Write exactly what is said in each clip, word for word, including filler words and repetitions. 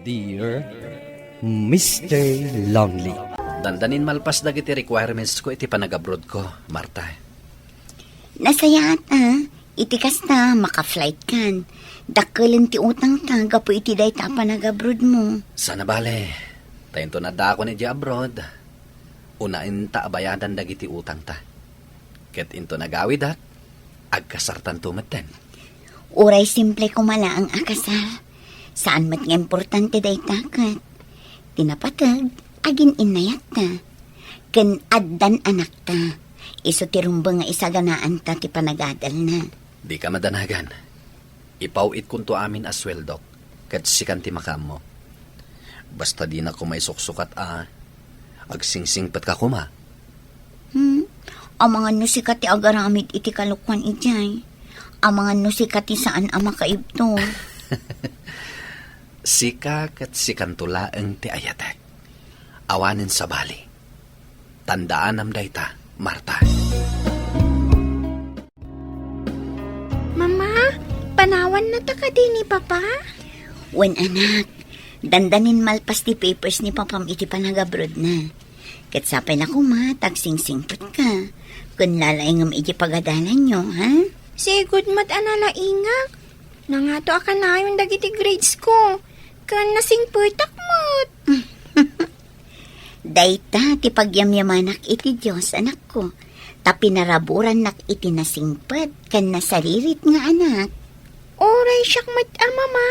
Dear Mister Lonely. Dandanin malpas dagiti requirements ko iti panagabroad ko, Marta. Nasayaat, a. Iti kasta, maka-flight kan. Dakkelen ti utangta gapu iti dayta a panagabroad mo. Sana bale, ta inton addaakon idiay abroad, unaenta a bayadan dagiti utangta. Ket inton agawidak, agkasartanto metten. Uray simple koma laeng a kasar. Saan met nga importante dayta ket ti napateg, agin-innayatta. Ken addan anakta. Isu ti rumbeng nga isaganaanta ti panagadalna. Dika madanagan. Ipaw-itkonto amin a sueldok, ket sikan ti makaammo. Basta dina koma isuksukat a agsingsingpetka koma. Hmm? Amangan no sika ti agaramid iti kalokuan idiay. Amangan no sika ti saan a makaibtur. Sika ket sikanto laeng ti ayatek. Awanen sabali. Tandaanam dayta, Marta. Mama, panawannata kadi ni Papa? Wen, anak. Dandanin malpas ti papers ni Papam iti panagabroadna. Ket sapay la koma ta agsingsingpetka. Ken lalaingem iti pagadalanyo, ha? Sigud met a nalaingak. Nangato a kanayon dagiti grades ko. Ken nasingpetak met. Dayta ti pagyamyamanak iti Dios, anakko, ta pinaraburannak iti nasingpet ken nasaririt nga anak. Uray siak met a mama,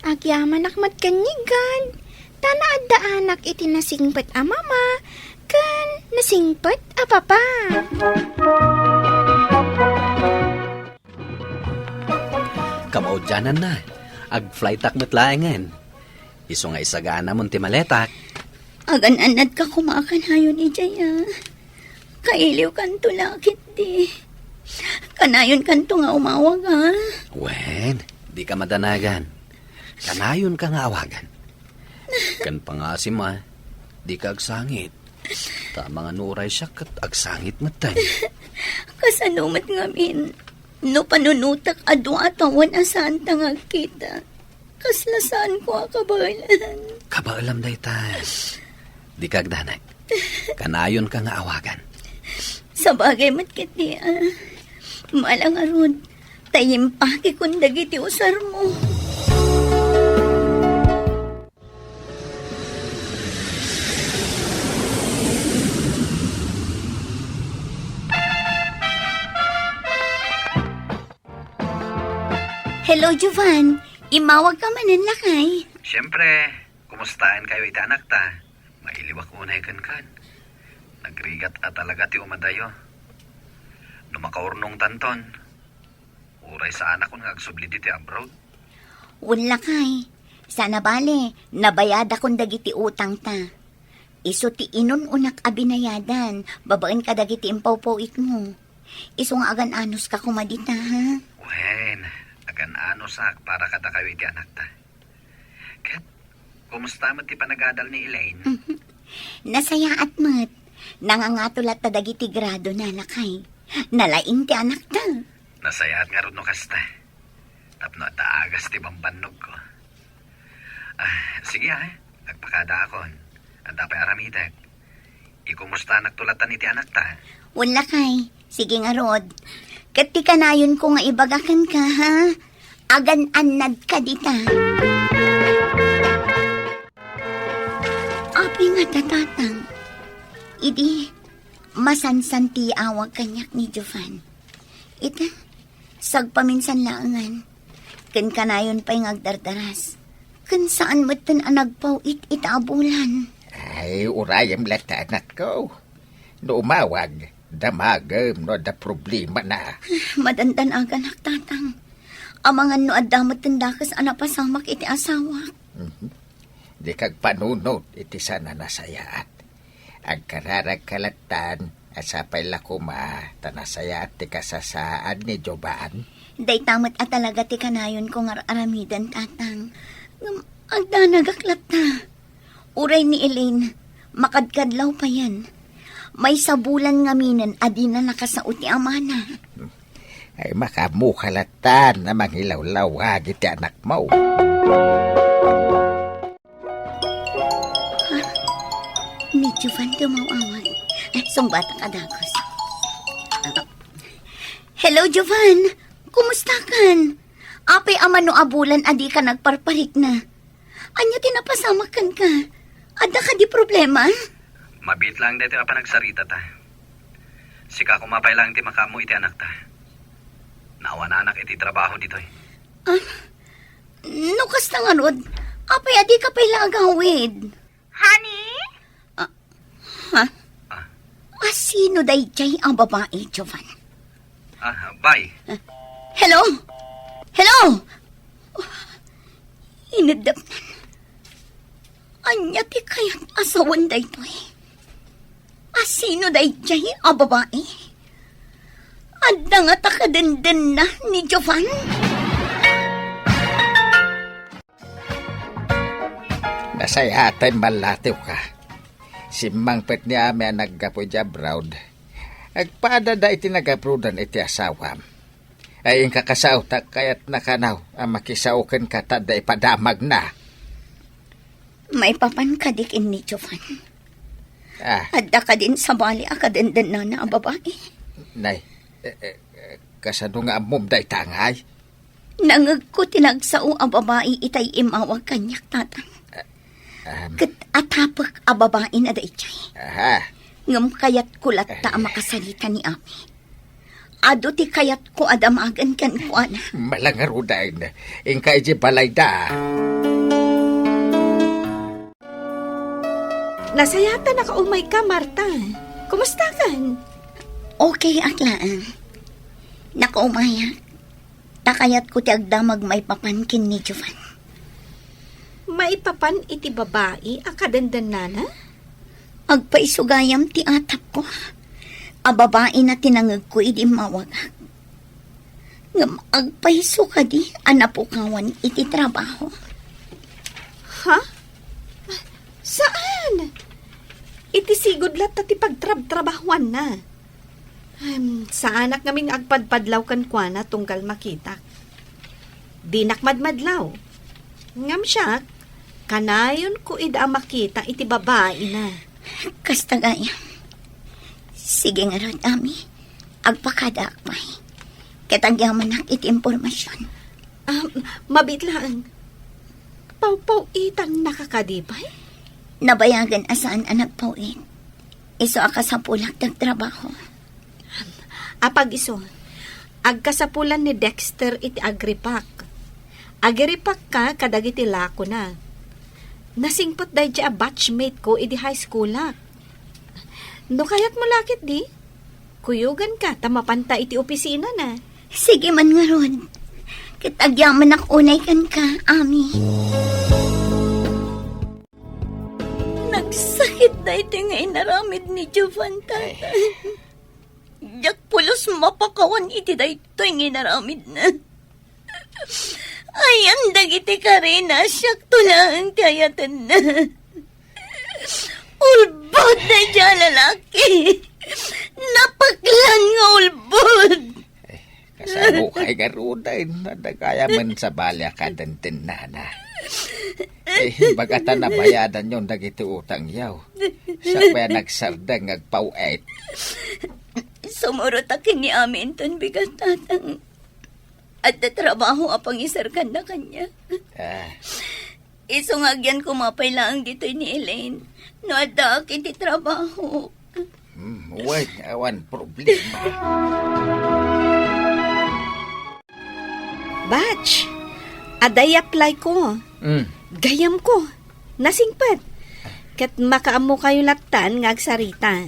agyamanak met ken ni God, ta naaddaanak iti nasingpet a mama ken nasingpet a papa. Kamaudiananna, agflightak met laengen. Isu nga isaganamon ti maletak. Agan-annadka koma a kanayon idiay a. Kailiwkanto la ketdi. Kanayonkanto nga umawag a. Wen, dika madanagan. Kanayonka nga awagan. Ken pangasim a, dika agsangit. Ta amangan no uray siak ket agsangit metten. Kasano met ngamin no panunotek a dua a tawen a saanta nga agkita? Kasla saanko a kabaelan. Kabaelam dayta. Dika agdanag. Kanayonka nga awagan. Sabagay met ketdi a. Mala ngarud, ta impakikon dagiti usarmo. Hello, Jovan. Immawagka manen, lakay. Siyempre, kumustaenkayo iti anakta? Mailiwak unay kenkan. Nagrigat a talaga ti umadayo. No makaurnongtanton, uray saanakon nga agsubli ditoy abroad. Wen, lakay. Sana bale, nabayadakon dagiti utangta. Isu ti inun-unak a binayadan babaen kadagiti impawpaw-itmo. Isu nga agan-anuska koma dita, ha? Wen, agan-anusak para kadakayo iti anakta. Ket, kumusta met ti panagadal ni Elaine? Mhm. Nasayaat met. Nangangato latta dagiti gradona, lakay. Nalaing ti anakta. Nasayaat ngarud no kasta. Tapno adda agas ti bambannogko. Ah, sige, ah. Agpakadaakon. Adda pay aramidek. Ikumustanakto latta iti anakta. Wen, lakay. Sige ngarud. Ket ti kanayonko nga ibaga kenka, ha? Agan-annadka dita. Apay ngata, Tatang? Idi, masansan ti awag kaniak ni Jovan. Ita, sagpaminsan laengen. Ken kanayon pay nga agdardaras. Ken saan metten a nagpaw-it ita a bulan. Ay, urayem latta, anakko. No umawag, damagem no adda problemana. Madandanaganak, Tatang. Amangan no adda metten dakes a napasamak iti asawak. Mhm. Dika agpanunot iti saan a nasayaat. Agkararagka lattan a sapay la koma ta nasayaat ti kasasaad ni Jovan. Dayta met a talaga ti kanayonko nga ar-aramiden, Tatang. Ngem agdanagak latta. Uray ni Elaine, makadkadlaw payen. Maysa bulan ngaminen a dina nakasao ti amana. Ay, makaammoka lattan a mangilawlawag iti anakmo. Jovan, dumaw awag. Eh, sungbatak a dagus. Hello, Jovan. Kumusta kan? Apay a mano a bulan a dika nagparparikna? Ania ti napasamak kenka? Adda kadi problema? Mabiit lang daytoy a panagsaritata. Sika koma pay lang ti makaammo iti anakta. Naawananak iti trabaho ditoy. Ah, no kasta ngarud, apay a dika pay la agawid? Honey? Ah, ha? Ah. A sino daydiay a babai, Jovan? Ah, bay. Hello? Hello? Inedapnan. Ania ti kayat a sawen daytoy? A sino daydiay a babai? Adda ngata kadendenna ni Jovan? Nasayaten ballatiwka. Simmangpet ni Ami a naggapu idiay abroad. Agpadada iti nagabroadan iti asawam. Ay, inka kasaotak kayatna kanaw a makisao kenka ta adda ipadamagna. Maipapan kadi ken ni Jovan? Ah. Adda kadin sabali a kadendennana a babai? Nay, eh, eh, eh, kasano nga ammom dayta ngay? Nangegko ti nagsao a babai itay immawag kaniak, Tatang. Ah, um. Ket atapek a babaina daydiay. Aha. Ngem kayatko latta a makasarita ni Ami. Adu ti kayatko a damagen kenkuana. Malangarudan. Inka idiay balayda. Nasayaten a nakaumayka, Marta. Kumustakan? Okay ak laeng. Nakaumayak. Ta kayatko ti agdamag maipapan ken ni Jovan. Maipapan iti babai a kadendennana? Agpayso gayam ti atapko a babaina ti nangegko idi immawagak. Ngem agpayso kadi a napukawan iti trabaho. Ha? Saan? Iti sigud latta ti pagtrabtrabahuanna. Em, saanak ngamin nga agpadpadlaw kenkuana tunggal makitak. Dinak madmadlaw. Ngem siak, kanayonko ida a makita iti babaina. Kasta gayam. Sige ngarud, Ami. Agpakadaak pay. Ket agyamanak iti impormasion. Ah, mabiit laeng. Pawpaw-itannaka kadi pay? Nabayagen a saan a nagpaw-it. Isu a kasapulak ti agtrabaho. Apag isu, agkasapulan ni Dexter iti agripak. Agiripakka kadagiti lakona. Nasingpet daydiay a batchmate ko idi high schoolak. No kayatmo la ketdi, kuyoganka ta mapanta iti opisinana. Sige man ngarud. Ket agyamanak unay kenka, Ami. Nagsakit daytoy nga inaramid ni Jovan, Tatang. Diak pulos mapakawan iti daytoy nga inaramidna. Ayan dagiti karina, siakto laeng ti ayatenna. Ulbod daydiay a lalaki. Napaklan nga ulbod. Ay, kasano kay garuden? Adda gayam sabali a kadendennana. Eh, bagata nabayadanyo dagiti utangyo. Siak pay a nagsardeng nga agpaw-it. Sumurot a ken ni Ami inton bigat, Tatang. Adda trabaho a pangiserkanna kaniak. Ah. Isu nga agyan koma pay laeng ditoy ni Elaine no addaak iti trabaho. Hmm, wen, awan problema. Batch, adda i-apply ko. Hmm. Gayam ko. Nasingpet. Ket makaammokayo lattan nga agsarita.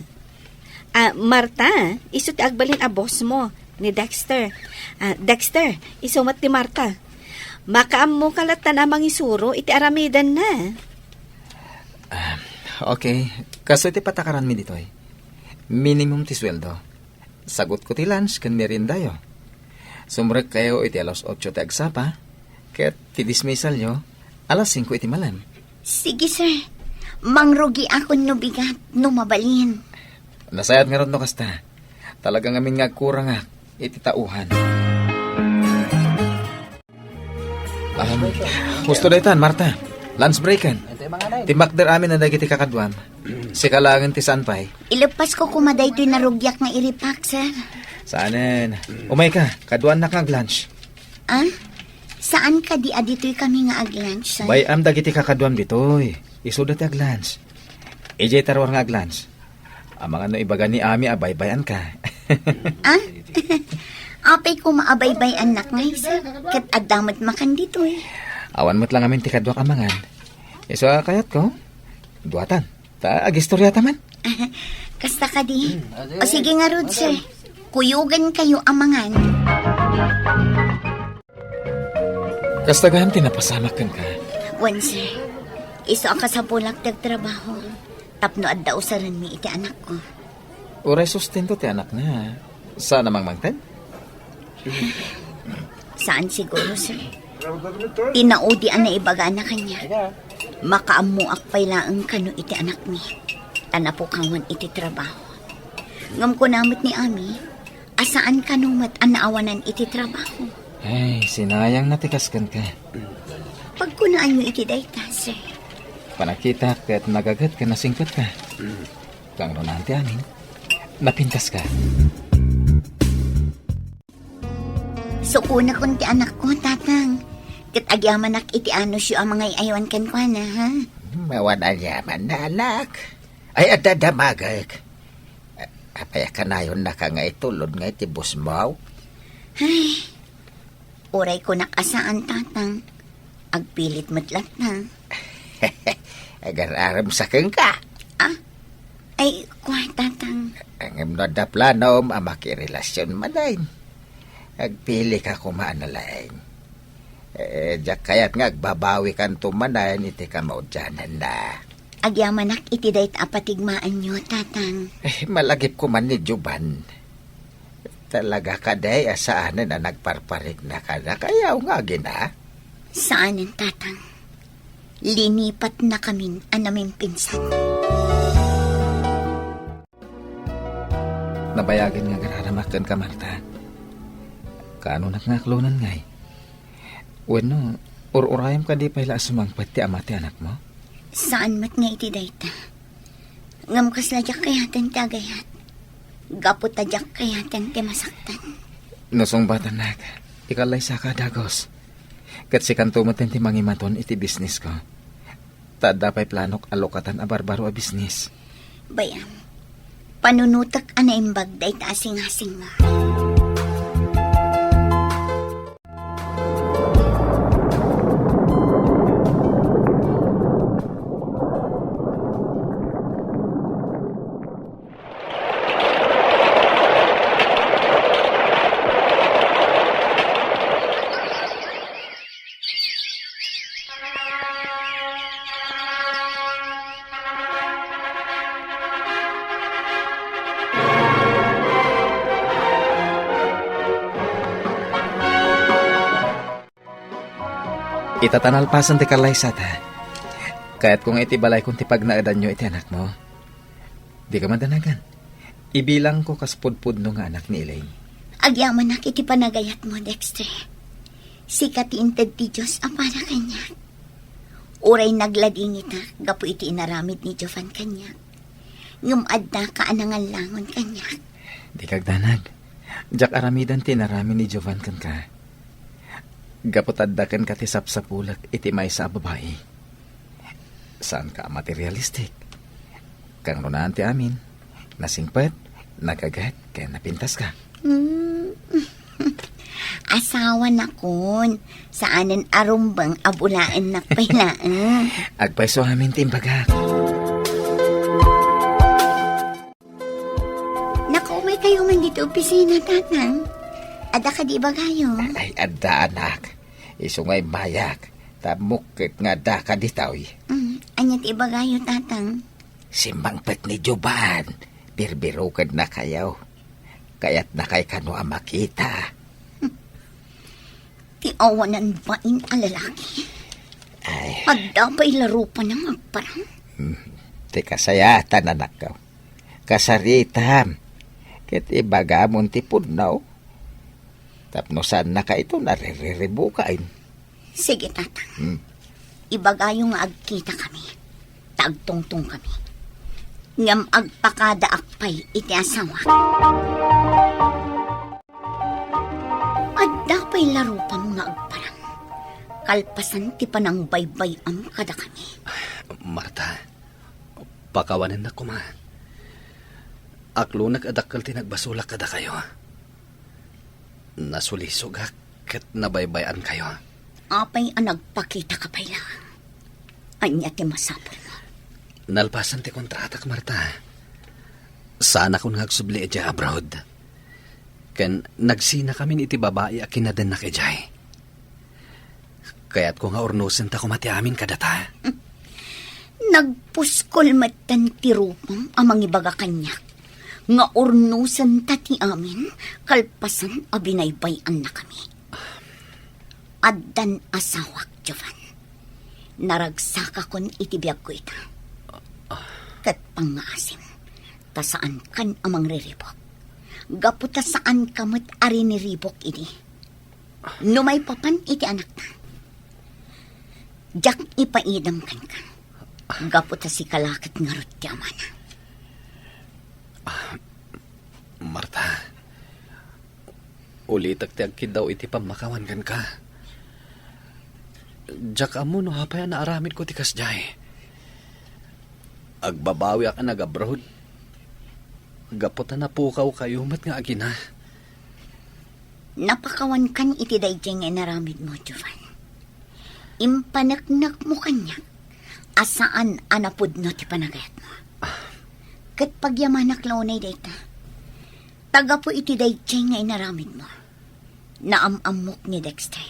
Ah, Marta, isu ti agbalin a boss mo, ni Dexter. Ah, Dexter, isu met ti Marta. Makaammoka lattan a mangisuro iti aramidenna. Ah, okay. Kastoy ti patakaranmi ditoy. Minimum ti sueldo. Sagutko ti lunch ken meriendayo. Sumrekkayo iti alas otso ti agsapa, ket ti dismissalyo, alas singko iti malem. Sige, sir. Mangrugiakon no bigat, no mabalin. Nasayaat ngarud no kasta. Talaga ngamin nga agkurangak iti tauhan. Um, husto daytan, Marta. Lunch breaken. Timakder amin a dagiti kakaduam. Sika laengen ti saan pay. Ileppasko koma daytoy narugiak nga iripak, sir. Saanen. Umayka, kaduannak nga ag-lunch. Ah? Saan kadi a ditoy kami nga ag-lunch, sir? Bay-am dagiti kakaduam ditoy. Isuda ti ag-lunch. Idiay taruar nga ag-lunch. Amangan no ibaga ni Ami a baybay-anka. Ah? Apay koma a baybay-annak ngay, sir? Ket adda met makan ditoy. Awan met lang amin ti kaduak a mangan. Isu a kayatko, duatan. Ta agistoriata man. Kasta kadi. O sige ngarud, sir. Kuyogankayo a mangan. Kasta gayam ti napasamak kenka. Wen, sir. Isu a kasapulak ti agtrabaho tapno adda usarenmi iti anakko. Uray sustento ti anakna, saan a mangmangted? Saan siguro, sir. Ti naudi a naibagana kaniak. Makaammoak pay laeng kano iti anakmi, ta napukawan iti trabaho. Ngem kuna met ni Ami, a saan kano met a naawanan iti trabaho. Ay, sinayangna ti kas kenka. Pagkunaanyo iti dayta, sir. Panakitak ket nagaget ken nasingpetka. Kangrunaen ti amin, napintaska. Sukonakon ti anakko, Tatang. Ket agyamanak iti anusyo a mangay-aywan kenkuana, ha? Mawan agyaman, anak. Ay, adda damagek. Apay a kanayonnaka nga itulod nga iti busmaw? Ay, uray kunak a saan, Tatang. Agpilit met latta. Agar-arem sa kenka. Ah? Ay, kua, Tatang. Ngem no adda planom a makirelasyon manen, agpilika koma a nalaing. Eh, diak kayat nga agbabawikanto manen iti kamaudiananna. Agyamanak iti dayta a patigmaanyo, Tatang. Eh, malagipko man ni Jovan. Talaga kadi a saanen a nagparparikna kadakayaw nga agina? Saanen, Tatang. Linipatnakamin a namimpinsan. Nabayagen nga agraramak kenka, Marta. Kaanonak nga aklonen ngay? Wenno, ur-urayam kadi pay la a sumangpet ti ama ti anakmo? Saan met nga iti dayta. Ngem kasla diak kayaten ti agayat. Gapu ta diak kayaten ti masaktan. No sungbatannak, ikallaysaka a dagus. Ket sikanto met ti mangimaton iti bisnisko. Ta adda pay planok a lukatan a barbaro a bisnis. Bay-am, panunotek a naimbag dayta a singasinga. Ita ta nalpasen ti kallaysata. Kayatko nga iti balaykon ti pagnaedanyo iti anakmo. Dika madanagan. Ibilangko kas pudpudno nga anak ni Elaine. Agyamanak iti panagayatmo, Dexter. Sika ti inted ti Dios a para kaniak. Uray nagladingitak gapu iti inaramid ni Jovan kaniak, ngem addaka a nangallangon kaniak. Dika agdanag. Diak aramiden ti inaramid ni Jovan kenka. Gapu ta adda kenka ti sapsapulek iti maysa a babai. Saanka a materialistic. Kangrunaan ti amin, nasingpet, nagaget, ken napintaska. Hmm. Asawanakon, saanen a rumbeng a bulaennak pay laeng. Agpayso amin ti imbagak. Nakaumay kayo man dito opisina, Tatang. Adda kadi ibagayo? Ay, adda, anak. Isu nga immayak, ta mukket nga adda kadi ditoy. Mm, ania ti ibagayo, Tatang? Simmangpet ni Jovan. Birbirukenna kayo. Kayatna kay kano a makita. Ti awanan bain a lalaki. Ay. Adda pay la rupa nga agparang. Hmm. Ti kasayaatan, anakko. Kasaritam. Ket ibagamon ti pudno. Tapno saannaka ito naririribukaen. Sige, Tatang. Hmm. Ibagayo nga agkitakami, ta agtungtongkami. Ngem agpakadaak pay iti asawak. Adda pay la rupam nga agparang, kalpasan ti panangbaybay-am kadakami. Marta, pakawanennak koma. Aklonek a dakkel ti nagbasolak kadakayo. Nasulisogak ket nabaybay-ankayo. Apay a nagpakitaka pay la? Ania ti masapulmo? Nalpasan ti kontratak, Marta. Saanakon nga agsubli idiay abroad. Ken nagsinakamin iti babai a kinadennak idiay. Kayatko nga urnosenta koma ti amin kadata. Nagpuskol metten ti rupam a mangibaga kaniak nga urnosenta ti amin kalpasan a binaybay-annakami. Addan asawak, Jovan. Naragsakakon iti biagko ita. Ket pangngaasim, ta saankan a mangriribuk. Gapu ta saanka met a riniribuk idi. No maipapan iti anakta, diak ipaidem kenka. Gapu ta sika la ket ngarud ti amana. Marta, ulitek ti agkiddaw iti pammakawan kenka. Diak ammo no apay a naaramidko ti kasdiay. Agbabawiak a nag-abroad. Gapu ta napukawkayo met nga agina. Napakawankan iti daydiay nga inaramidmo, Jovan. Impaneknekmo kaniak a saan a napudno ti panagayatmo. Ket pagyamanak la unay dayta. Ta gapu iti daydiay nga inaramidmo, naam-ammok ni Dexter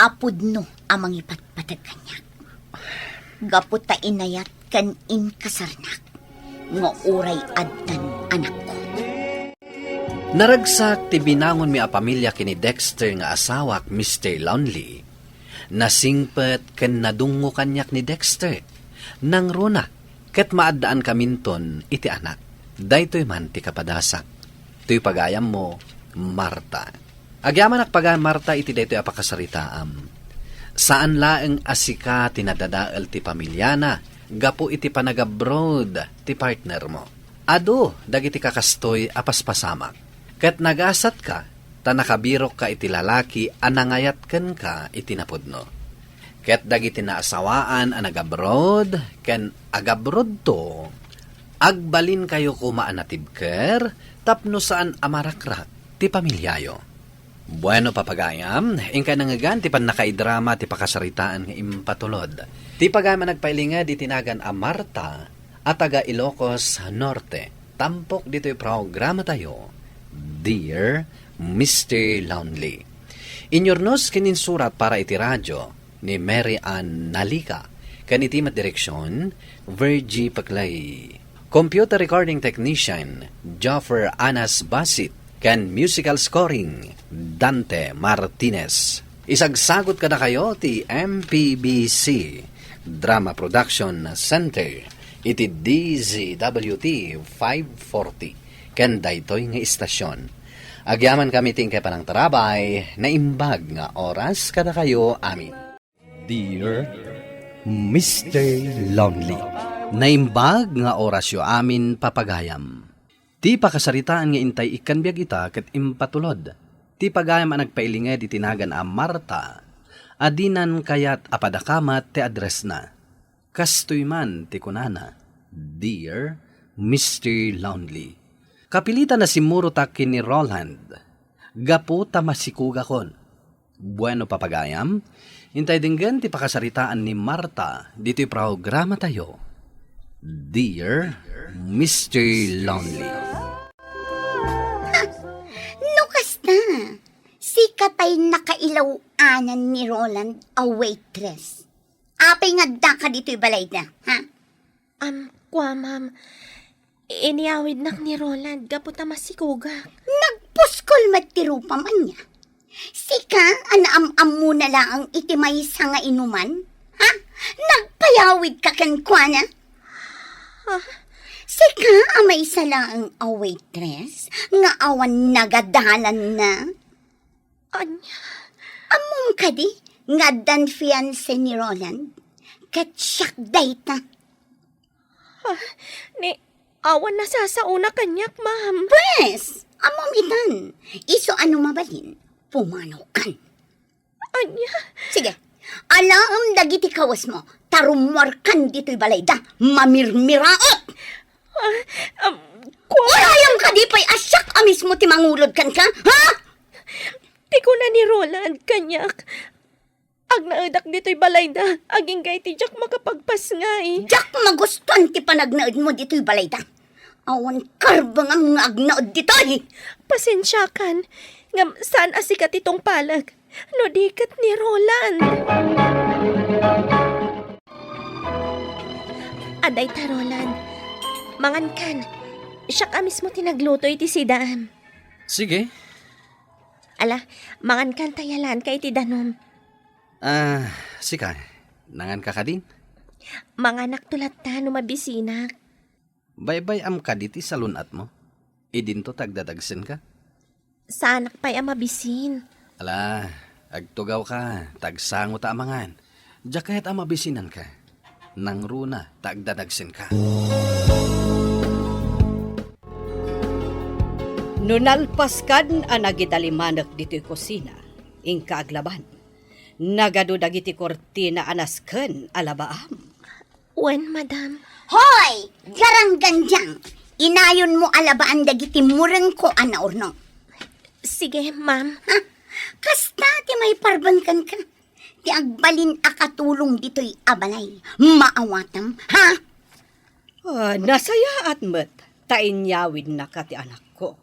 a pudno a mangipatpateg kaniak. Gapu ta inayat ken inkasarnak nga uray addan anakko. Naragsak ti binangonmi a pamilia ken ni Dexter nga asawak, Mister Lonely. Nasingpet ken nadungngo kaniak ni Dexter. Nangruna ket maaddaankaminton iti anak. Daytoy man ti kapadasak. Toy pagayammo, Marta. Agyamanak pagayam, Marta, iti daytoy a pakasaritaam. Saan laeng a sika ti nadadael ti pamiliana gapu iti panagabroad ti partnermo. Adu dagiti kakastoy a paspasamak. Ket nagasatka ta nakabirokka iti lalaki a nangayat kenka iti napudno. Ket dagiti naasawaan a nagabroad ken agabroadto, agbalinkayo koma a natibker tapno saan a marakrak ti pamiliayo. Bueno, papagayam, inkay nangngegan ti pannakaidrama ti pakasaritaan nga impatulod. Ti pagayam a nagpailinged iti nagan a Marta a taga Ilocos Norte, tampok ditoy programatayo, Dear Mister Lonely. Inyurnos ken insurat para iti radio ni Mary Ann Nalica, ken iti met direksion, Virgie Peclay. Computer recording technician, Joffer Anas Basit, ken musical scoring, Dante Martinez. Isagsagut kadakayo ti M P B C Drama Production Center iti D Z W T five forty, ken daytoy nga istasion. Agyamankami ti inkay panangtarabay, naimbag nga oras kadakayo amin. Dear Mister Lonely. Naimbag nga orasyo amin, papagayam. Ti pakasaritaan nga intay ikkan biag ita ket impatulod. Ti pagayam a nagpailinged iti nagan a Marta, a dinan kayat a padakamat ti addressna. Kastoy man ti kunana, Dear Mister Lonely. Kapilitan a simmurotak ken ni Roland, gapu ta masikugakon. Bueno, papagayam, intay denggen ti pakasaritaan ni Marta ditoy programatayo, Dear Mister Lonely. Ha! No kasta, sika pay nakailaw-anan ni Roland a waitress. Apay nga addaka ditoy balayda, ha? Am, kua, ma'am. Iniawidnak ni Roland gapu ta masikugak. Nagpuskol met ti rupam ania. Sika a naam-ammona laeng iti maysa nga inuman? Ha? Nagpayawidka kenkuana? Ah. Sika a maysa laeng a waitress nga awan nagadalanna? Ania? Ammom kadi, Nga addan fiancé ni Roland, ket siak dayta. Ah, ni, awan nasasaona kaniak, ma'am. Pwes, ammom itan. Isu a no mabalin, pumanawkan. Ania? Sige, alaem dagiti kawesmo, ta rummuarkan ditoy balayda, mamirmiraot! Ah, um, Urayam kadi pay a siak a mismo ti mangulod kenka, ha? Ti kuna ni Roland kaniak, agnaedak ditoy balayda, agingga iti diak makapagpasngay. Diak magustuan ti panagnaedmo ditoy balayda. Awan karbengam nga agnaed ditoy. Pasensiakan, ngem saan a sika ti tungpalek, no di ket ni Roland. Adayta, Roland. Mangankan. Siak a mismo ti nagluto iti sidaam. Sige. Ala, mangankan ta yalaanka iti danum. Ah, sika, nanganka kadin? Manganakto latta no mabisinak. Baybay-am kadi ti salun-atmo? Idinto ta agdadagsenka? Saanak pay a mabisin. Ala, agtugawka, ta agsangota a mangan. Diak kayat a mabisinanka. Nangruna ta agdadagsenka. No nalpaskan a nagidalimanek ditoy kusina, inka aglaban. Nagadu dagiti kurtina a nasken a labaam. Wen, madam. Hoy! Garanggandiang! Inayonmo a labaan dagiti murengko a naurnong. Sige, ma'am. Ha? Kasta ti maiparbeng kenka. Ti agbalin a katulong ditoy a balay. Maawatam, ha? Ah, nasayaat met ta inyawidnaka ti anakko.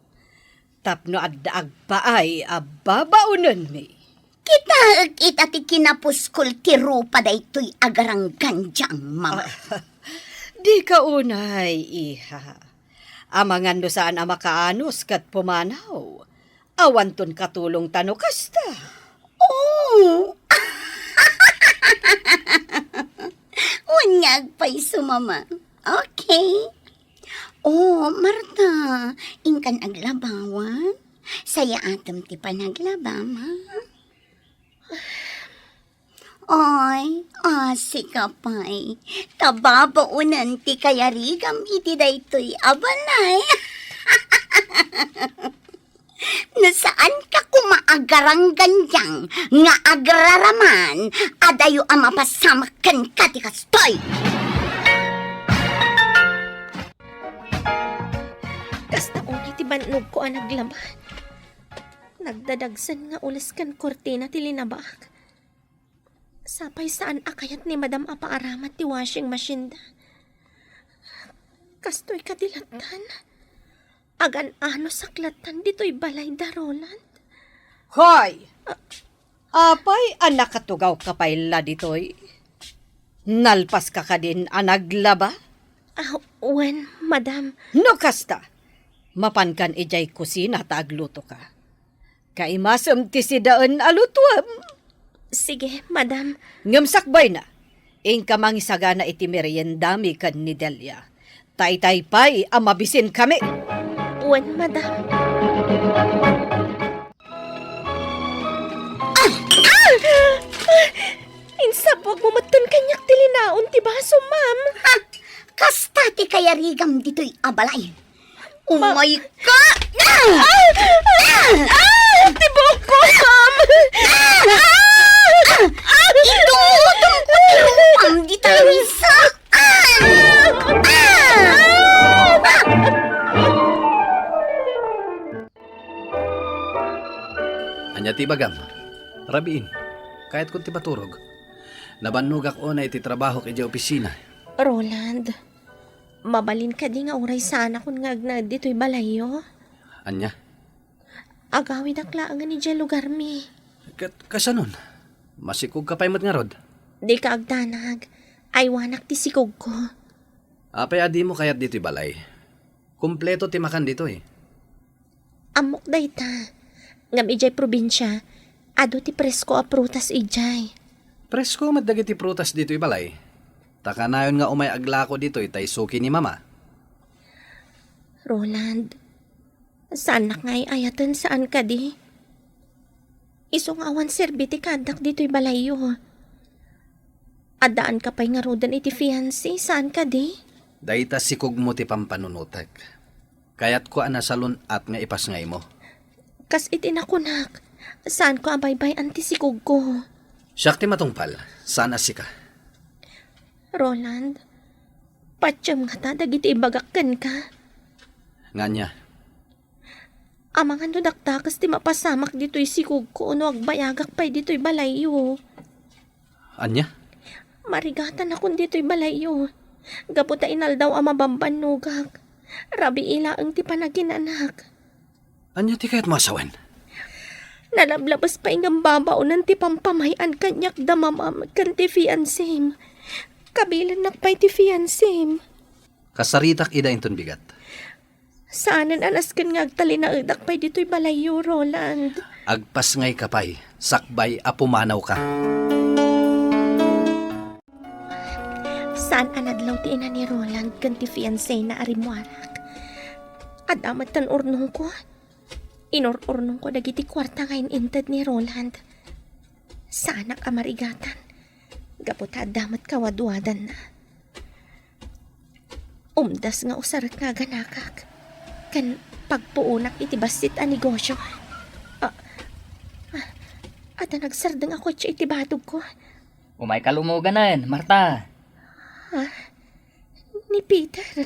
Tapno adda agpaay a babaonenmi. Kitaek ita ti kinapuskol ti rupa daytoy a garanggandiang, mama. Ah, dika unay, iha. Amangan no saan a makaanus ket pumanaw. Awanton katulongta no kasta. Oh! Wen nga agpayso, mama. Okay. Oh, Marta, inkan aglabawan? Sayaatem ti panaglabam, ha? Oy, asi ka pay. Ta babaonen ti kayarigam iti daytoy a balay. No saan ka koma agaranggandiang nga agraraman, adayo a mapasamak kenka ti kastoy. Kasta unay ti bannogko a naglaba. Nagdadagsen nga ules ken kurtina ti linabak. Sapay saan a kayat ni Madam a paaramat ti washing machine da. Kastoy kadi lattan? Agan-anosak lattan ditoy balay da, Roland? Hoy! Ah. Apay a nakatugawka pay la ditoy? Nalpaska kadin a naglaba? Ah, wen, madam. No kasta, mapankan idiay kusina ta aglutoka. Kaimasem ti sidaen a lutuem. Sige, madam. Ngem sakbayna, inka mangisagana iti meriendami ken ni Delia. Ta itay pay a mabisinkami. Wen, madam. Ah! Ah! Insabuagmo metten kaniak ti linaon ti baso, ma'am. Ha? Kasta ti kayarigam ditoy a balay. Ma- Umay ka! Ah! Ah! Ah! Ti buokko, ma'am! Ah! Ah! Idumudum ko ti rupam dita nga saan! Ah! Ah! Ania ti ibagam? Rabiin, kayatko ti maturog. Nabannogak unay iti trabahok idiay opisina. Roland, mabalin kadi nga uray saanakon nga agnaed ditoy balayyo? Ania? Agawidak laengen idiay lugarmi. Ket kasanon? Masikogka pay met ngarud? Dika agdanag. Aywanak ti sikogko. Apay a dimo kayat ditoy balay? Kompleto ti makan ditoy. Ammok dayta. Ngem idiay probinsia, adu ti presko a prutas idiay. Presko met dagiti prutas ditoy balay. Ta kanayon nga umay aglako ditoy ta isuki ni Mama. Roland, saannak nga ay-ayaten, saan kadi? Isu nga awan serbi ti kaaddak ditoy balayyo. Addaanka pay ngaruden iti fiancé, saan kadi? Dayta sikugmo ti pampanunotek. Kayatko a nasalun-at nga ipasngaymo. Kas iti nakunak, saanko a baybay-an ti sikugko. Siak ti matungpal, saan a sika. Roland, patiem ngata dagiti ibagak kenka. Nga ania? Amangan no dakdakes ti mapasamak ditoy sikugko no agbayagak pay ditoy balayyo. Ania? Marigatanakon ditoy balayyo. Gapu ta inaldaw a mabambannogak. Rabii laeng ti panaginanak. Ania ti kayatmo a sawen? Nalablabes pay ngem babaonen ti pampamay-an kaniak da mamam ken ti fiancém. Kabilennak pay ti fiancém. Kasaritak ida inton bigat. Saanen a nasken nga agtalinaedak pay ditoy balayyo, Roland. Agpasngayka pay, sakbay a pumanawka. Saan a nadlaw ti ina ni Roland ken ti fiancéna a rimmuarak. Adda met tan urnongko. Inur-urnongko dagiti kuarta nga in-inted ni Roland. Saanak a marigatan. Gapu ta adda met kawadwadanna. Umdas nga usarek nga aganakak ken pagpuonak iti bassit a negosio. Ah, ah, adda nagsardeng a kotse iti badogko. Umayka lumoganen, Marta. Ah, ni Peter.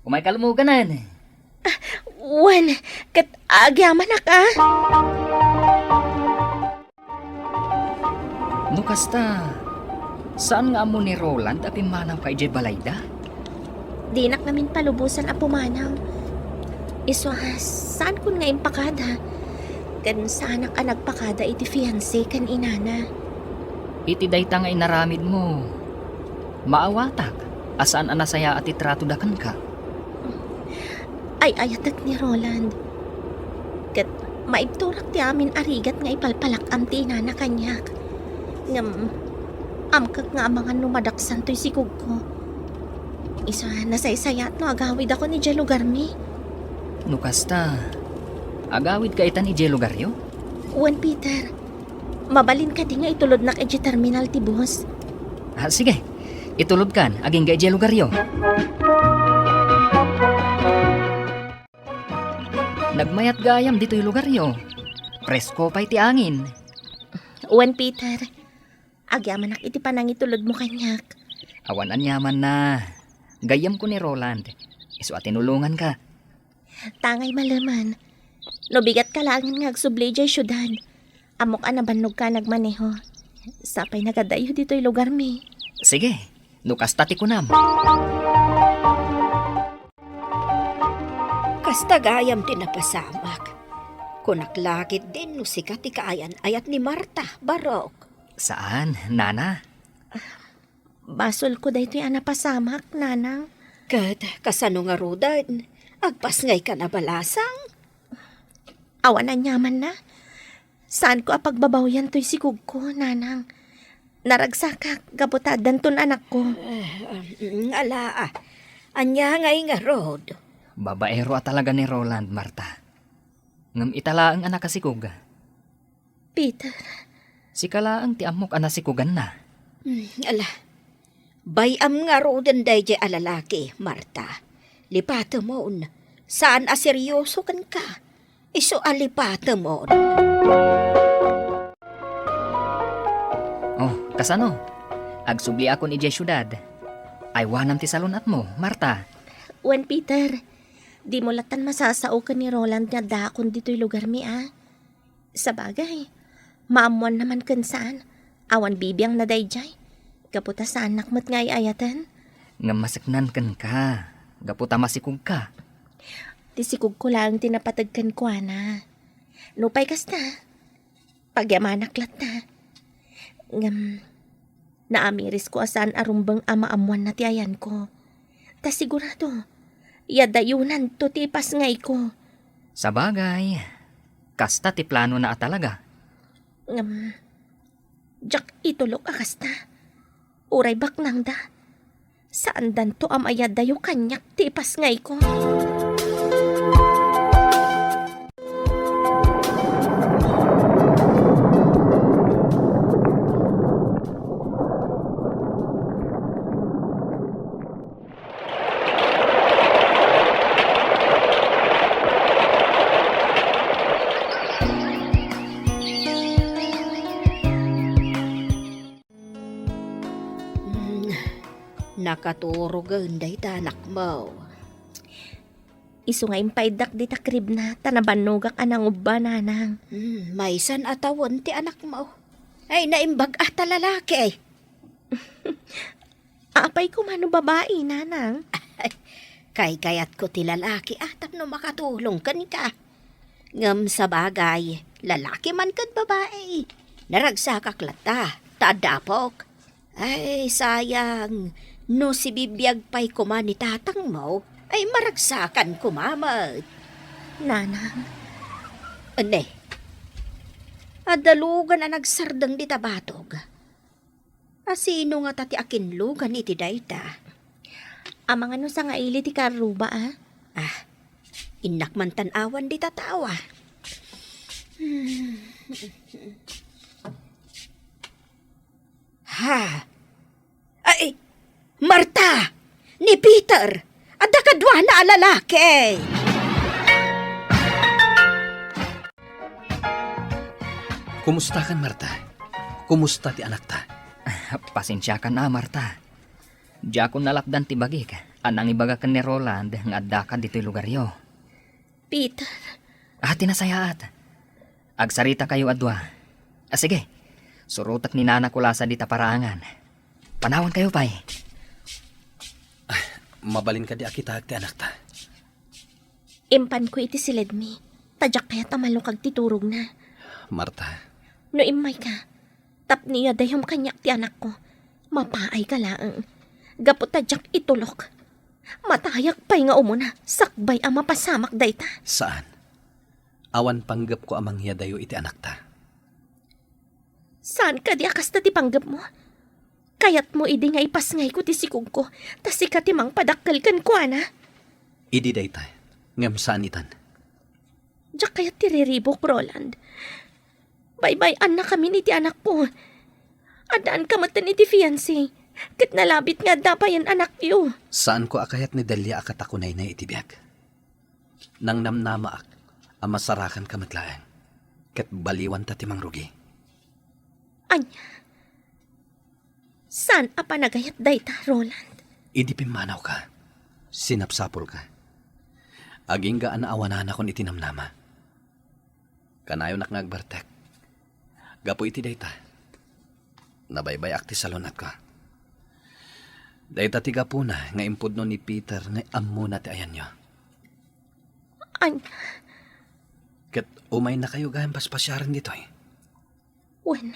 Umayka lumoganen. Ah, wen, ket agyamanak, ah. No kasta, saan nga ammo ni Roland a pimmanawka idiay balayda? Dinak ngamin palubosan a pumanaw. Isu a, saankon nga impakada. Ken saanak a nagpakada iti fiancé ken inana. Iti dayta nga inaramidmo, maawatak a saan a nasayaat ti tratoda kenka. Ay-ayatek ni Roland. Ket maibturak ti amin a rigat nga ipalpalak-am ti inana kaniak. Ngem, amkek nga amangan no madaksan toy sikugko. Isu a, nasaysayaat no agawidakon idiay lugarmi. No kasta, agawidka itan idiay lugaryo? Wen, Peter. Mabalin kadi nga itulodnak idiay terminal ti bus? Ah, sige. Itulodkan, agingga idiay lugaryo. Nagmayat gayam ditoy lugaryo. Presko pay ti angin. Wen, Peter. Agyamanak iti panangitulodmo kaniak. Awan aniamanna. Gayyemko ni Roland. Isu a tinulonganka. Tangay maleman. No bigatka laengen nga agsubli idiay siudad, ammok a nabannogka a nagmaneho. Sapay nagadayo ditoy lugarmi. Sige, no kasta ti kunam. Kasta gayam ti napasamak. Kunak la ketdin no sika ti kaayan-ayat ni Marta, Barok. Saan, nana? Basolko daytoy a napasamak, nanang. Ket kasano ngaruden? Agpasngaykan a balasang? Awan aniamanna. Saanko a pagbabawyan toy sikugko, nanang. Naragsakak gapu ta addanton anakko. Eh, um, ala, ah. Ania ngay ngarud? Babaero a talaga ni Roland, Marta. Ngem ita laeng a nakasikog. Peter. Sika laeng ti ammok a nasikuganna. Hmm, ala. Bay-am ngaruden daydiay a lalaki, Marta. Lipatemon. Saan a serioso kenka. Isu a lipatemon. Oh, kasano? Agsubliakon idiay siudad. Aywanam ti salun-atmo, Marta. Wen, Peter. Dimo lattan masasao ken ni Roland nga addaakon ditoy lugarmi, a? Sabagay, maammoanna man ken saan. Awan bibiangna daydiay. Gapu ta saannak met nga ay-ayaten. Ngem maseknan kenka, gapu ta masikogka. Ti sikogko laeng ti napateg kenkuana. Nupay kasta, pagyamanak latta. Ngem, naamirisko a saan a rumbeng a maammoanna ti ayanko. Ta sigurado, yadayonanto ti ipasngayko. Sabagay, kasta ti planona a talaga. Ngem, diak itulok a kasta. Uray baknangda, saandanto a mayadayo kaniak ti ipasngayko. Nakaturogen dayta anakmo. Isu nga impaiddak dita kribna, ta nabannogak a nangubba, nanang. Hmm, maysan a tawen ti anakmo. Ay, naimbag a ta lalaki. Apay koma no babai, nanang? Kaykayatko ti lalaki a tapno makatulong kenka. Ngem sabagay, lalaki man ken babai, naragsakak latta, ta adda apok. Ay, sayang, no sibibiag pay koma ni tatangmo, ay maragsakan koma met. Nanang. Ne, adda lugan a nagsardeng dita batog. A sino ngata ti akinlugan iti dayta? Amangan no sangaili ti karruba, a? Ah, innak man tan-awan dita tao, a. Hmm. Ha? Ay, Marta! Ni Peter! Adda kaduana a lalaki! Kumustakan, Marta? Kumusta ti anakta? Pasensiakan a, Marta. Diakon nalapdan ti bagik a nangibaga ken ni Roland nga addaka ditoy lugaryo. Peter. Ah, ti nasayaat. Agsaritakayo a dua. Ah, sige. Surotek ni Nana Kulasa dita paraangan. Panawankayo pay. Ah, mabalin kadi a kitaek ti anakta? Impanko iti siledmi, ta diak kayat a malukag ti turogna. Marta. No immayka, tapno iyadayom kaniak ti anakko, mapaayka laeng. Gapu ta diak itulok. Matayak pay nga umuna, sakbay a mapasamak dayta. Saan. Awan panggepko a mangyadayo iti anakta. Saan kadi a kasta ti panggepmo? Kayatmo idi nga ipasngayko ti sikogko, ta sika ti mangpadakkel kenkuana? Idi dayta, ngem saan itan. Diak kayat ti riribuk, Roland. Baybay-annakamin iti anakko. Addaanka metten iti fiancé, ket nalabit nga adda payen anakyo. Saanko a kayat ni Delia a katakunaynay iti biag. Nangnamnamaak a masarakanka met laeng, ket baliwanta ti mangrugi. Ania? Saan a panagayat dayta, Roland? Idi pimmanawka, sinapsapulka. Agingga a naawananakon iti namnama. Kanayonak nga agbartek. Gapu iti dayta, nabaybay-ak ti salun-atko. Dayta ti gapuna nga impudno ni Peter nga ammona ti ayanyo. Ania? Ket umaynakayo gayam paspasiaren ditoy. Wen,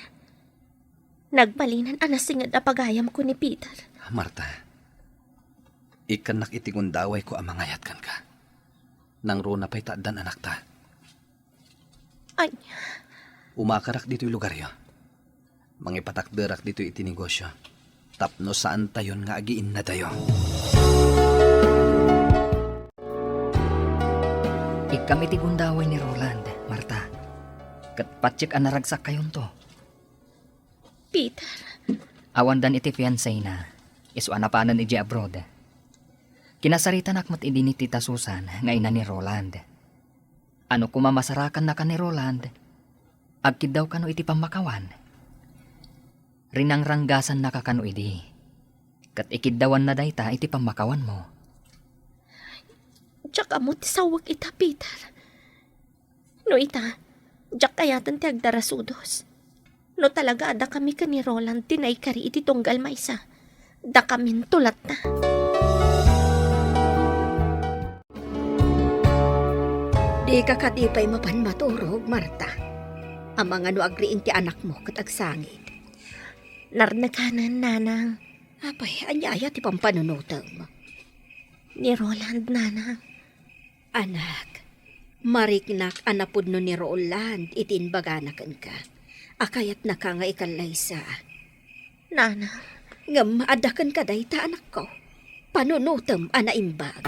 nagbalinan a nasinged a pagayamko ni Peter. Marta, ikkannak iti gundawayko a mangayat kenka. Nangruna pay ta addan anakta. Ania? Umakarak ditoy lugaryo. Mangipatakderak ditoy iti negosyo. Tapno saantayon nga agiinnadayo. Ikkam iti gundaway ni Roland, Marta. Ket patiek a naragsakkayonto. Peter. Awandan iti fiancéna, isu a napanen idiay abroad. Kinasaritanak met idi ni Tita Susan nga ina ni Roland. Ano koma masarakannaka ni Roland? Agkiddaw kano iti pammakawan? Rinangranggasannaka kano idi, ket ikiddawanna dayta iti pammakawanmo. Diak ammo ti sawek ita, Peter. No ita, diak kayaten ti agdarasudos. No talaga a dakami ken ni Roland ti naikari iti tunggal maysa, dakaminto latta. Dika kadi pay mapan maturog, Marta. Amangan no agriing ti anakmo ket agsangit. Narnekanen, nanang. Apay, ania aya ti pampanunotem? Ni Roland, nanang. Anak, mariknak a napudno ni Roland iti imbagana kenka a kayatnaka nga ikallaysa. Nanang. Ngem adda kenka dayta, anakko. Panunotem a naimbag.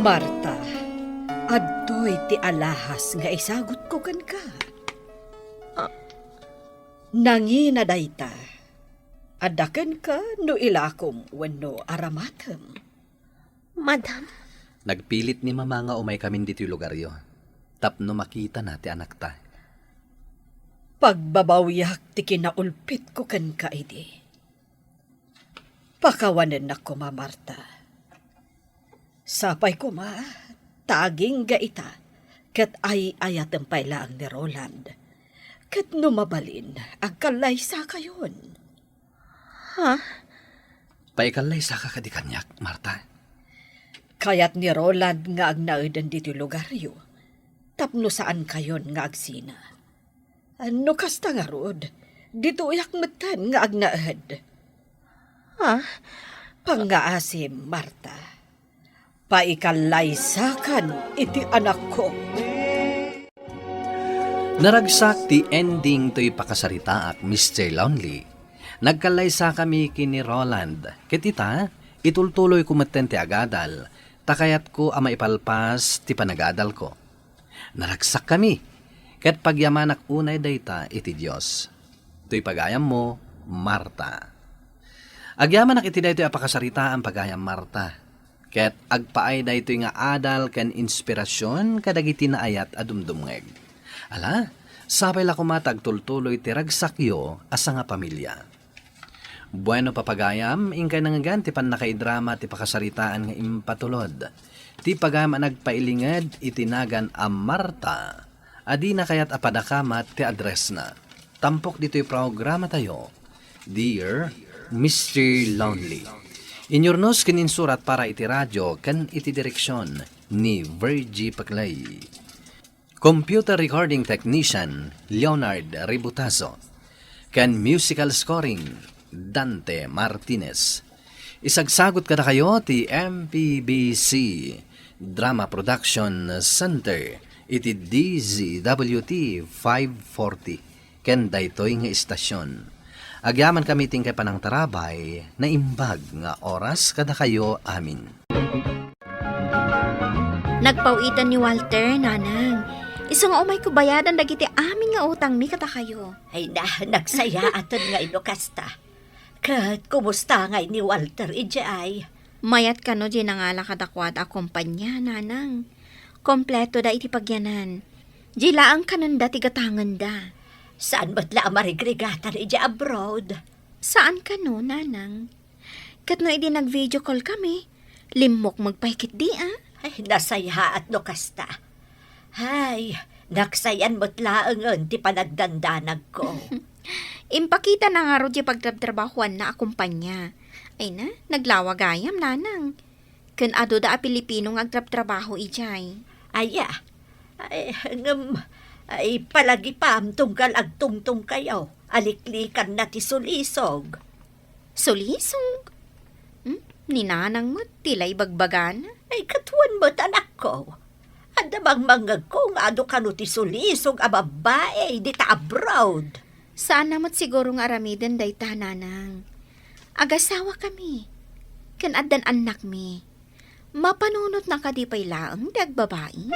Marta, adtoy ti alahas nga isagutko kenka. Ah. Nangina dayta. Adda kenka no ilakom wenno aramatem. Madam. Nagpilit ni Mama nga umaykamin ditoy lugaryo tapno makitana ti anakta. Pagbabawiak ti kinaulpitko kenka idi. Pakawanennak koma, Marta. Sapay koma, ta agingga ita, ket ay-ayatem pay laeng ni Roland. Ket no mabalin, agkallaysakayon. Ha? Paikallaysaka kadi kaniak, Marta? Kayat ni Roland nga agnaeden ditoy lugaryo, tapno saankayon nga agsina. No kasta ngarud, ditoyak metten nga agnaed. Ha? Pangngaasim, Marta. Paikallaysakam iti anakko. Naragsak ti ending toy pakasaritaak, Mister Lonely. Nagkallaysakami ken ni Roland. Ket ita, itultuloyko metten ti agadal, ta kayatko a maipalpas ti panagadalko. Naragsakkami, ket pagyamanak unay dayta iti Dios. Toy pagayammo, Marta. Agyamanak iti daytoy a pakasaritaan, pagayam Marta, ket agpaay daytoy nga adal ken inspirasion kadagiti naayat a dumdumngeg. Ala, sapay la koma ta agtultuloy ti ragsakyo a sangapamilia. Bueno, papagayam, inkay nangngegan ti pannakaidrama ti pakasaritaan nga impatulod. Ti pagayam a nagpailinged iti nagan a Marta, a dina kayat a padakamat ti addressna. Tampok ditoy programatayo, Dear Mister Lonely. Inyurnos ken insurat para iti radio ken iti direksion ni Virgie Paclay. Computer Recording Technician, Leonard Ributazo, ken Musical Scoring, Dante Martinez. Isagsagut kadakayo ti M P B C Drama Production Center iti D Z W T five forty ken daytoy nga istasion. Agyamankami ti inkay panangtarabay, naimbag nga oras kadakayo amin. Nagpaw-iten ni Walter, Nanang. Isu nga umayko bayadan dagiti amin nga utangmi kadakayo. Ay na, nagsayaaten nga ino kasta. Ket kumusta ngay ni Walter idiay? Mayat kano diay nangala kadakuada a kompania, Nanang. Kompleto da iti pagyanan. Diay laeng kanenda ti gatangenda. Saan met la a marigrigatan idiay abroad? Saan kano, Nanang. Ket no idi nag-video call kami, limmukmeg pay ketdi a. Ay, nasayaat no kasta. Ay, nagsayan met laengen ti panagdandanagko. Impakitana ngarud ti pagtrabtrabahoanna a kompania. Ay na, naglawa gayam, Nanang. Ken aduda a Pilipino nga agtrabtrabaho idiay. Aya, ay, ngem, ay, palagipam tunggal agtungtongkayo, aliklikanna ti sulisog. Sulisog? Hmm? Ni Nanang met ti la ibagbagana? Ay, ket wen met, anakko. Adda mangmangngegko nga adu kano ti sulisog a babbai dita abroad. Saanna met siguro nga aramiden dayta, Nanang. Agasawakami, ken addan annakmi. Mapanunotna kadi pay laeng ti agbabai?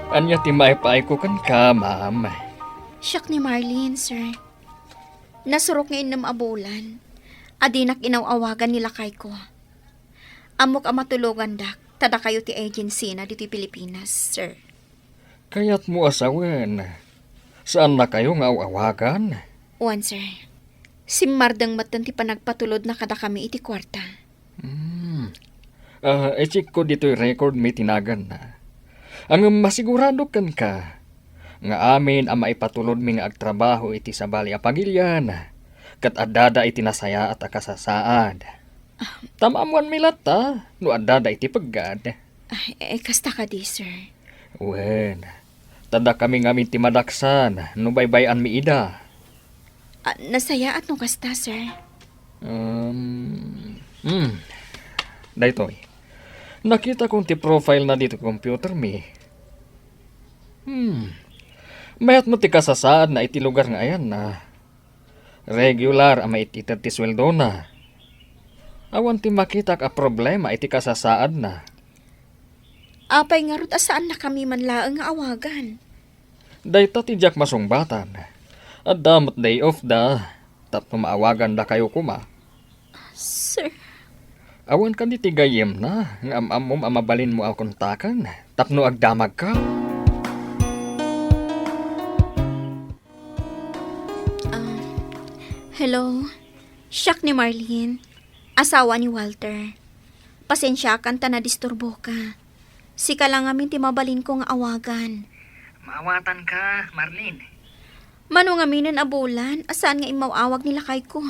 Ania ti maipaayko kenka, ma'am? Siak ni Marlene, sir. Nasurok nga innem a bulan a dinak inaw-awagan ni lakayko. Ammok a matulogandak, ta dakayo ti agency na ditoy Pilipinas, sir. Kayatmo a sawen, saannakayo nga aw-awagan? Wen, sir. Simmardeng metten ti panagpatulodna kadakami iti kuarta. Hmm. Ah, i-check ko ditoy record mi ti naganna. Ngem masigurado kenka nga amin a maipatulodmi nga agtrabaho iti sabali a pagilian, ket addada iti nasayaat a kasasaad. Ah. Ta maammoanmi latta no addada iti peggad. Ah, eh, kasta kadi, sir? Wen, ta dakami ngamin ti madaksan no baybay-anmi ida. Ah, nasayaat no kasta, sir. Um, hmm. Daytoy. Nakitakon ti profile na ditoy computer mi. Hmm. Mayat met ti kasasaadna iti lugar nga ayanna. Regular a maitited ti sueldona. Awan ti makitak a problema iti kasasaadna. Apay ngarud a saannakami man laeng nga awagan? Dayta ti diak masungbatan. Adda met day off da, tapno maawagandakayo koma. Sir. Awan kadi ti gayyemna nga am-ammom a mabalinmo a kontaken tapno agdamagka? Ah, hello. Siak ni Marlene, asawa ni Walter. Pasensiakan ta nadisturboka. Sika la ngamin ti mabalinko nga awagan. Maawatanka, Marlene. Mano ngaminen a bulan a saan nga immaw-awag ni lakayko,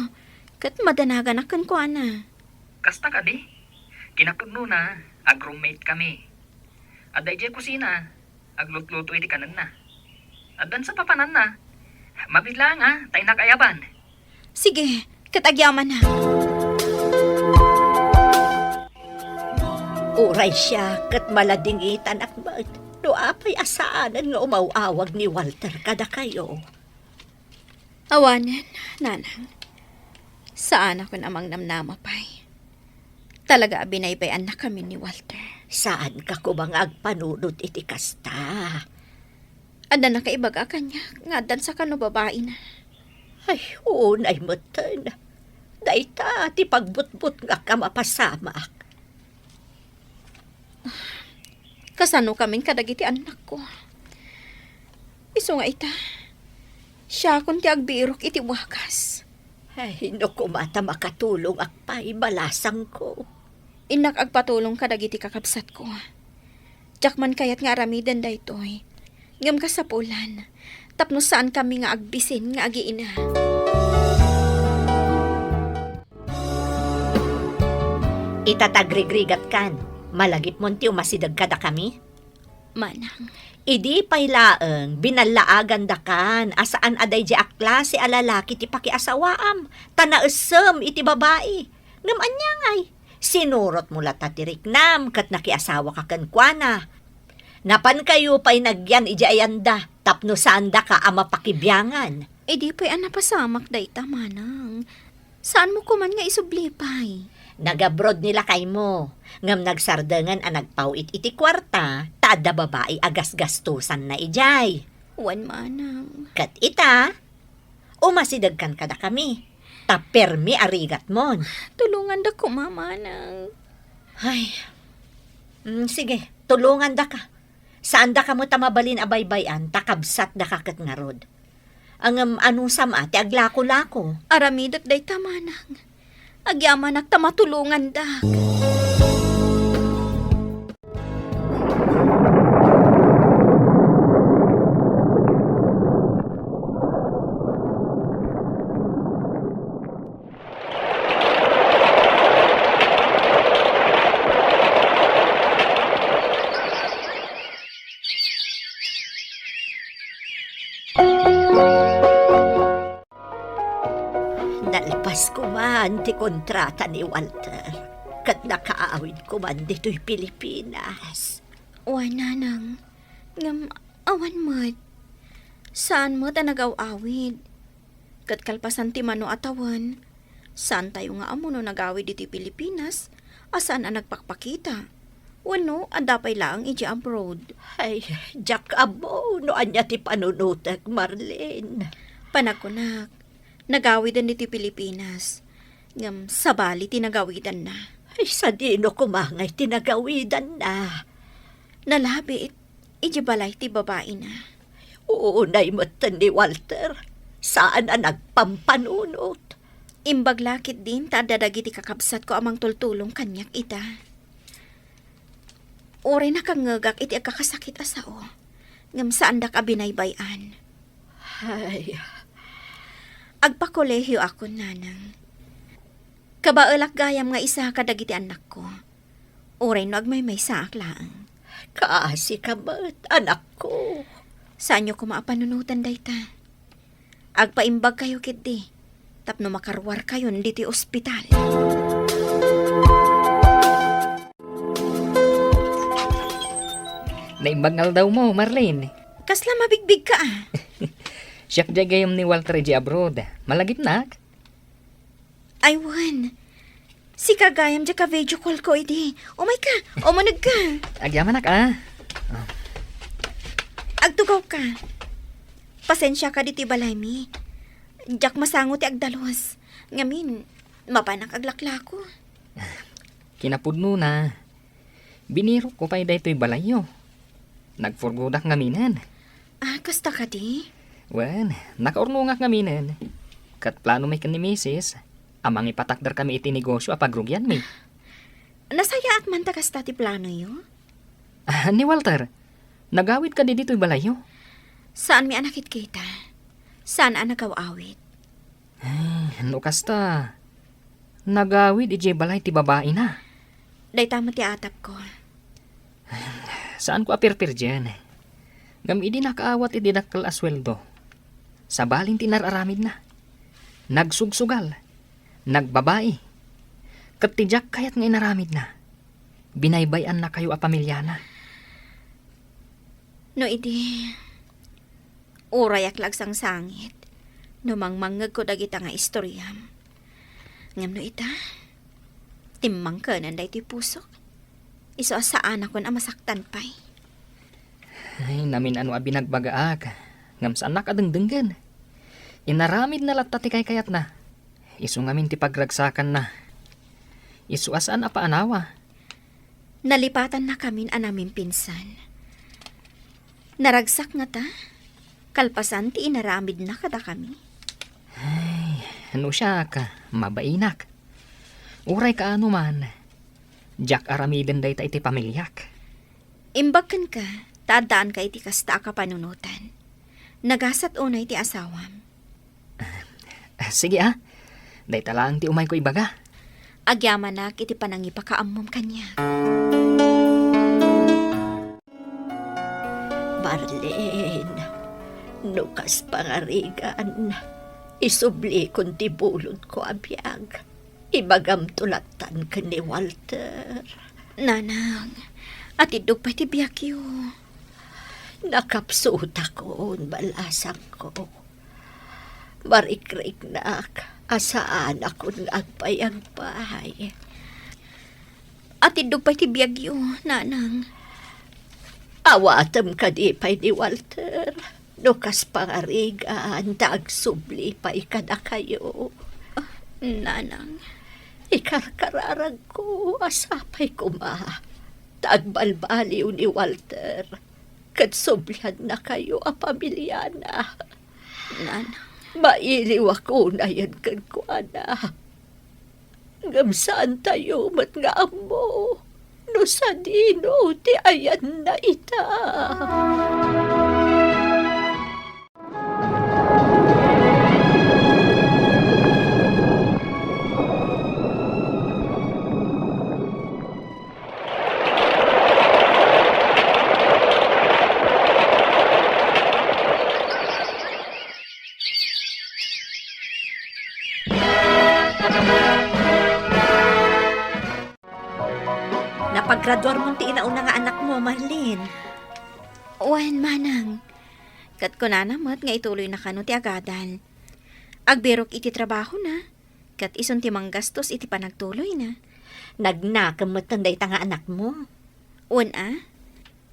ket madanaganak kenkuana. Kasta kadi? Kinapudnona, ag-roommate kami. Adda idiay kusina, aglutluto iti kanenna. Addan sa papananna. Mabiit laeng, a, ta innak ayaban. Sige, ket agyamanak. Uray siak ket maladingitanak met no apay a saanen nga umaw-awag ni Walter kadakayo. Awanen, nanang. Saanakon a mangnamnama pay. Talaga a binaybay-annakamin ni Walter. Saanka koma nga agpanunot iti kasta? Adda nakaibaga kaniak nga addan sa kano babaina. Ay, unay metten. Dayta ti pagbutbutngak a mapasamak. Kasano kamin kadagiti annakko? Isu nga ita, siakon ti agbirok iti wagas. Ay, no koma ta makatulongak pay, balasangko. Innak agpatulong kadagiti kakabsatko. Diak man kayat nga aramiden daytoy. Ngem kasapulan, tapno saankami nga agbisin nga agiina. Ita ta agrigrigatkan, malagipmon ti umasideg kadakami? Manang. Idi pay laeng, binallaagandakan a saan a daydiay a klase a lalaki ti pakiasawaam, ta naessem iti babai. Ngem ania ngay? Sinurotmo latta ti riknam ket nakiasawaka kenkuana. Napankayo pay nagyan idiay ayanda tapno saandaka a mapakibiangan. Idi pay a napasamak dayta, manang. Saanmo koman nga isubli pay? Nag-abroad ni lakaymo, ngem nagsardengen a nagpaw-it iti kuarta, ta adda babai a gasgastosanna idiay. Wen, manang. Ket ita, umasidegkan kadakami, ta permi a rigatmon. Tulongandak koma, manang. Ay. Mm, sige, tulongandaka. Saandaka met a mabalin a baybay-an, ta kabsatdaka ket ngarud. Ngem anusam a ti aglakolako? Aramidek dayta, manang. Agyamanak ta matulongandak. Nalpas koman ti kontrata ni Walter, ket nakaawid koman ditoy Pilipinas. Wen, nanang, ngem awan met. Saan met a nagaw-awid. Ket kalpasan ti mano a tawen, saantayo nga ammo no nagawid iti Pilipinas a saan a nagpakpakita, wenno adda pay laeng iti abroad. Ay, diak ammo no ania ti panunotek, Marlene. Panagkunak, nagawiden iti Pilipinas, ngem sabali ti nagawidanna. Ay, sadino koma ngay ti nagawidanna? Nalabit iti balay ti babaina. Unay metten ni Walter. Saan a nagpampanunot. Imbag la ketdin ta adda dagiti kakabsatko a mangtultulong kaniak ita. Uray nakangngegak iti agkakasakit a sao, ngem saandak a binaybay-an. Ay. Agpakolehioakon, nanang. Kabaelak gayam nga isa kadagiti annakko. Uray no agmaymaysaak laeng. Kaasika met, anakko. Saanyo koma a panunoten dayta. Agpaimbagkayo ketdi tapno makaruarkayon ditoy ospital. Naimbag nga aldawmo, Marlene. Kasla mabigbigka, a? Siak diay gayyem ni Walter idiay abroad. Malagipnak? Ay, wen. Sika gayam diay ka-video call ko idi. Umayka, umunegka. Agyamanak, a. Oh. Agtugawka. Pasensiaka ditoy balaymi. Diak masango ti agdalus. Ngamin, mapanak aglaklako. Kinapudnona, binirokko pay daytoy balayyo. Nagpurgodak ngaminen. Ah, kasta kadi? Wen, nakaurnongak ngaminen. Ket plano mi ken ni Misis a mangipatakderkami iti negosyo a pagrugianmi. Nasayaat man ta kasta ti planoyo? Ah, ni Walter, nagawid kadi ditoy balayyo? Saanmi a nakitkita. Saan a nagaw-awid. Ay, no kasta, nagawid idiay balay ti babaina. Dayta met ti atapko. Saanko a pirpirdien. Ngem idi nakaawat iti dakkel a sueldo, sabalin ti nar-aramidna. Nagsugsugal, nagbabai. Ket ti diak kayat nga inaramidna, binaybay-annakayo a pamiliana. No idi, urayak la agsangsangit no mangmangngegko dagita nga istoriam. Ngem no ita, timmangkenen daytoy pusok. Isu a saanakon a masaktan pay. Ay, namin-ano a binagbagaak, ngem saannak a dengdenggen. Inaramidna latta ti kaykayatna. Isu ngamin ti pagragsakanna. Isu a saan a paanawa. Nalipatannakamin a namimpinsan. Naragsak ngata, kalpasan ti inaramidna kadakami. Ay, no siak, mabainak. Uray kaano man, diak aramiden dayta iti pamiliak. Imbag kenka, ta addaanka iti kasta a kapanunotan. Nagasat unay ti asawam. Ah, sige, ah. Dayta laeng ti umayko ibaga. Agyamanak iti pannangipakaammom kaniak. Marlene, no kas pangarigan, isublikon ti bulodko a biag. Ibagamto lattan ken ni Walter. Nanang, atiddog pay ti biagyo. Nakapsutakon, balasangko. Marikriknak a saanakon nga agpayagpay. Atiddog pay ti biagyo, Nanang. Awatem kadi pay ni Walter, no kas pangarigan ta agsubli pay kadakayo. Ah, Nanang. Ikarkararagko a sapay koma ta agbalbaliw ni Walter ket subliannakayo a pamiliana. Nanang. Mailiwak unayen kenkuana. Ngem saantayo met nga ammo no sadino ti ayanna ita. Napaggraduarmon ti inauna nga anakmo, Marlene? Wen, manang. Ket kunana met nga ituloyna kano ti agadal. Agbirok iti trabahona, ket isun ti manggastos iti panagtuloyna. Nagnakem metten dayta nga anakmo. Wen a,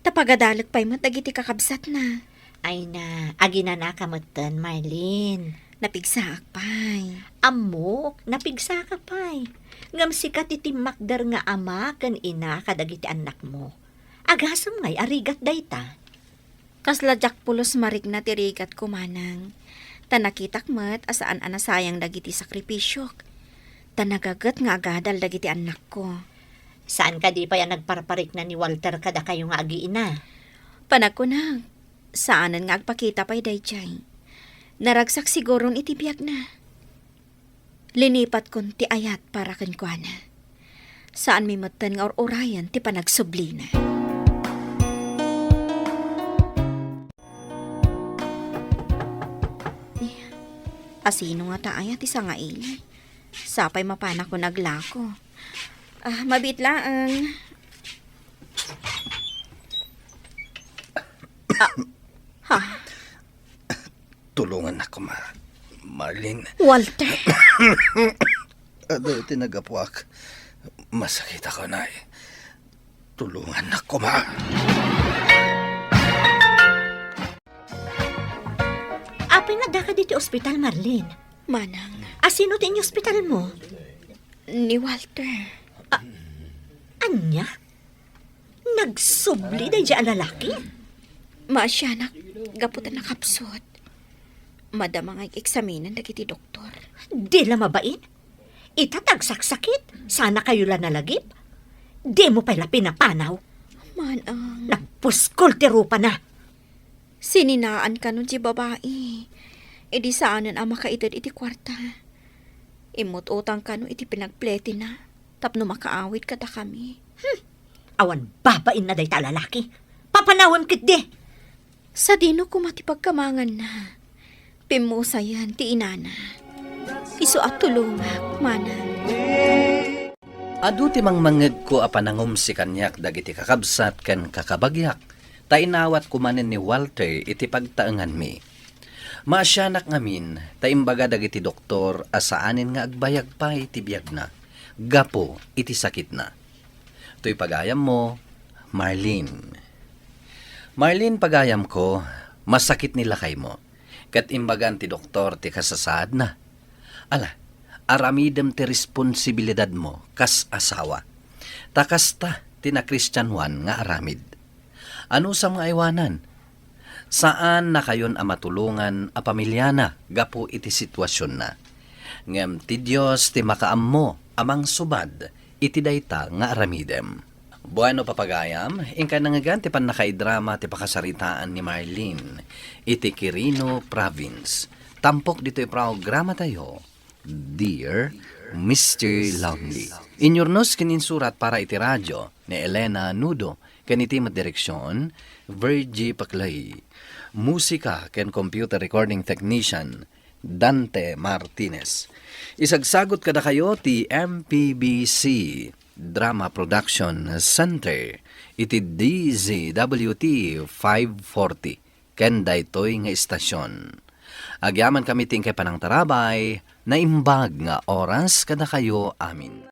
ta pagadalek pay met dagiti kakabsatna. Ay na, aginanaka metten, Marlene. Napigsaak pay. Ammok, napigsaka pay. Ngem sika ti timmakder nga ama ken ina kadagiti annakmo. Agasem ngay a rigat dayta. Kasla diak pulos marikna ti rigatko, manang. Ta nakitak met a saan a nasayang dagiti sakripisiok. Ta nagaget nga agadal dagiti annakko. Saan kadi pay a nagparparikna ni Walter kadakayo nga agiina? Panagkunak, saanen nga agpakita pay daydiay. Naragsak siguron iti biagna. Linipatkon ti ayat para kenkuana. Saanmi metten nga ur-urayen ti panagsublina. Asino ngata aya ti sangaili? Sapay mapanakon aglako. Ah, mabiit laeng. Ah, ha? Tulongannak koma, Marlene. Walter! Adu ti naggapuak. Masakitak unay. Tulongannak koma. Apay nga addaka ditoy ospital, Marlene? Manang. A, sino ti inyospitalmo? Ni Walter. Ania? Nagsubli daydiay a lalaki? Maasianak, gapu ta nakapsut. Madama nga ag-eksaminen dagiti doktor. Di la mabain? Ita ta agsaksakit, saan kayo la nalagip? Dimo pay la pinapanaw? Manang. Nagpuskol ti rupana. Sininaan kano ti babai. Idi saanen a makaited iti kuarta. Immut-utang kano iti pinagpletina tapno makaawid kadakami. Hmm. Awan babainna dayta a lalaki. Papanawem ketdi. Sadino koma ti pagkamanganna? Pimmusayan ti inana. Isu a tulongak, manang. Adu ti mangmangngegko a panangumsi kaniak dagiti kakabsat ken kakabagiak, ta inawatko manen ni Walter iti pagtaenganmi. Maasianak ngamin, ta imbaga dagiti doktor a saanen nga agbayag pay ti biagna gapu iti sakitna. Toy pagayammo, Marlene. Marlene, pagayamko, masakit ni lakaymo, ket imbagan ti doktor ti kasasaadna. Ala, aramidem ti responsibilidadmo kas asawa. Ta kasta ti nakristianoan nga aramid. Anusam nga aywanan? Saannakayon a matulongan a pamiliana gapu iti situasionna. Ngem ti Dios ti makaammo a mangsubad iti dayta nga aramidem. Bueno, papagayam, inkay nangngegan ti pannakaidrama ti pakasaritaan ni Marlene iti Quirino Province. Tampok ditoy programatayo, Dear Mister Lonely. Inyurnos ken insurat para iti radio ni Elena Nudo, ken iti met direksion, Virgie Paclay. Musika ken computer recording technician, Dante Martinez. Isagsagot kadakayo ti M P B C Drama Production Center iti D Z W T five forty ken daytoy nga istasion. Agyamankami ti inkay panangtarabay, naimbag nga oras kadakayo amin.